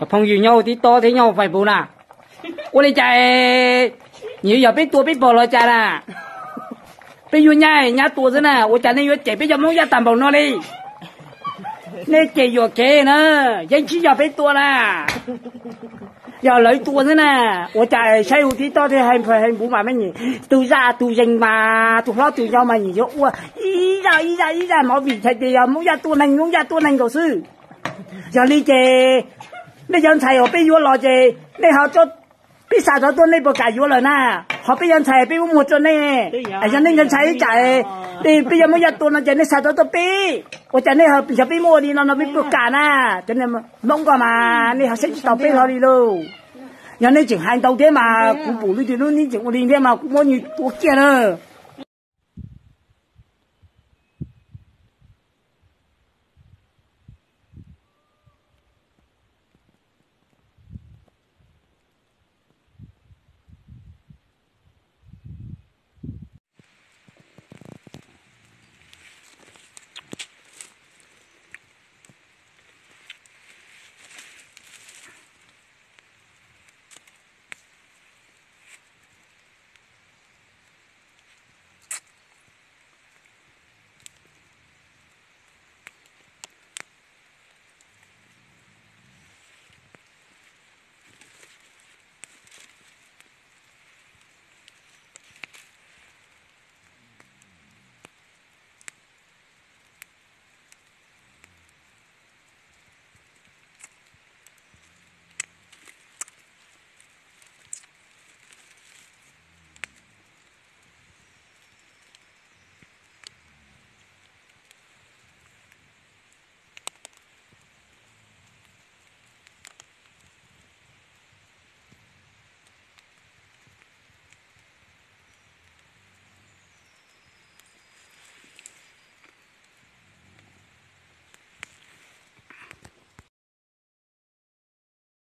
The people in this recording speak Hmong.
Cov phooj ywg nyob hauv TikTok thiab nyob hauv Facebook na, ua li cas nyias yuav yog peb tua peb pog los cas na? Peb yuav nyab nyab tua xwb na, ua cas nej yuav cem peb cov Hmoob Yaj tag npaum no li? Nej cem yuam kev na, yeej tsis yog peb tua na, yog lawv tua xwb na. Ua cas saib hauv TikTok thiab hais pha hais npuv mas me nyuam, tus zaj tus zees mas tus hlob tus yau mas nyias yuav ua ib zaj ib zaj ib zaj movie hais tias yog Hmoob Yaj tua neeg, Hmoob Yaj tua neeg nkaus xwb. Yog li ces nej cov ntxhais uas peb yuav los ces nej ho, peb xa rov tuaj nej puas kam yuav lawm na? Ho peb cov ntxhais peb muab muag rau nej, yog nej cov ntxhais ib tsam peb cov Hmoob Yaj tua no ces nej xa rov tuaj peb, ua cas nej, yog peb muab ua li no no peb puas kam na? Cov Hmoob ko mas nej ho saib tsis taus peb hlo li lauj. Yog nej tseem hais ntau thiab mas kuv pum lwm tus hnub nej tseem ua li thiab mas kuv muab nws tua kiag na.